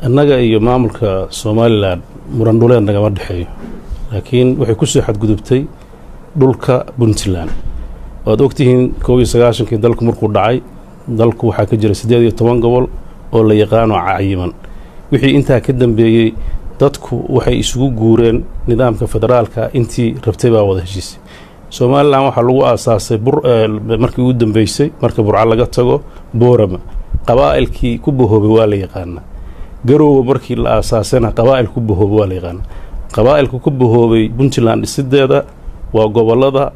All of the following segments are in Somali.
Annaga iyo maamulka Somalilan muran dhuleed nagama dhexeeyo, laakiin waxay ku soo xadgudubtay dhulka Puntland. Waad ogtihiin, 91-kii dalku markuu dhacay, dalku waxaa ka jira 18 gobol oo la yaqaano cayiman. Wixii intaa ka dambeeyey, dadku waxay isugu guureen nidaamka federaalka. Intii rabtay baa wada heshiisay. Somalilan waxaa lagu aasaasay markii ugu dambeysay, marka Burca laga tago, Boorama. Qabaa'ilkii ku bahoobay waa la yaqaanaa. Garoowe markii la aasaasayna qabaa'il ku bahoobay waa la yaqaanaa. Qabaa'ilka ku bahoobay Puntland dhisideeda waa gobollada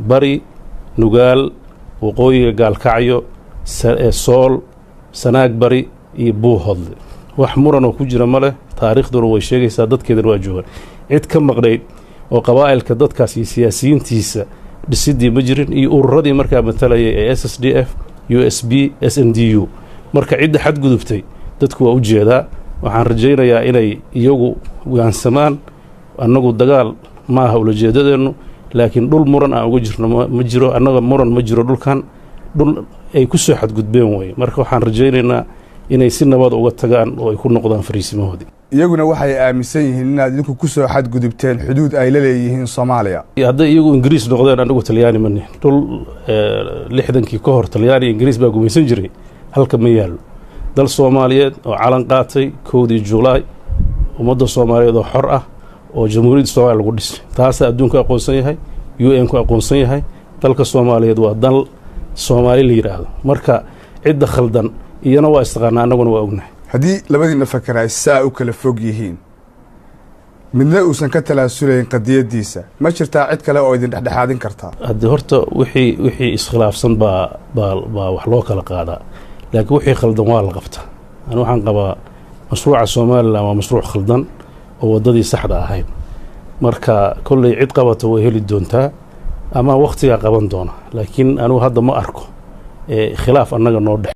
Bari, Nugaal, waqooyiga Gaalkacyo, Sool, Sanaag Bari iyo Buuhodle. Wax muran oo ku jira ma leh. Taariikhduna way sheegaysaa, dadkeedana waa joogaan. Cid ka maqnayd oo qabaa'ilka dadkaas iyo siyaasiyiintiisa dhisidii ma jirin, iyo ururadii markaa matalayay ee SSDF, USB, SNDU. Marka cidda xadgudubtay dadku waa u jeedaa. Waxaan rajaynayaa inay iyagu waansamaan. Annagu dagaal ma aha ulajeedadeennu, laakiin dhul muran aan uga jirno ma jiro. Annaga muran ma jiro. Dhulkan dhul ay ku soo xadgudbeen weye. Marka waxaan rajaynaynaa inay si nabad uga tagaan oo ay ku noqdaan fariisimahoodii. Iyaguna waxay aaminsan yihiin inaad idinku ku soo xadgudubteen xuduud ay la leeyihiin Soomaaliya. Hadday iyagu Ingiriis noqdeen, anagu Talyaani ma nihin. Dhul 60-kii ka hor Talyaani, Ingiriis baa gumaysan jiray, halka ma yaallo. Dal Soomaaliyeed oo calan qaatay 1-dii Julaay, ummadda Soomaaliyeed oo xor ah oo Jamhuuriyadda Soomaliya lagu dhisay, taasaa adduunku aqoonsan yahay, UN ku aqoonsan yahay. Dalka Soomaaliyeed waa dal Soomaali la yidhaahdo. Marka cidda khaldan iyana waa istaqaanaa, annaguna waa ognahay. Haddii labadiina fakar ay saa u kala fog yihiin, midna uusan ka talaasulayn qadiyaddiisa, ma jirtaa cid kale oo idin dhexdhexaadin kartaa? Haddii horta wixii iskhilaafsan baa wax loo kala qaadaa, laakiin wixii khaldan waa la qabtaa. Ani waxaan qabaa mashruuca Somalilan waa mashruuc khaldan oo waddadii saxda ahayn. Marka kolley cid qabata way heli doontaa ama wakhtigaa qaban doona, laakiin anigu hadda ma arko khilaaf annaga noo dhex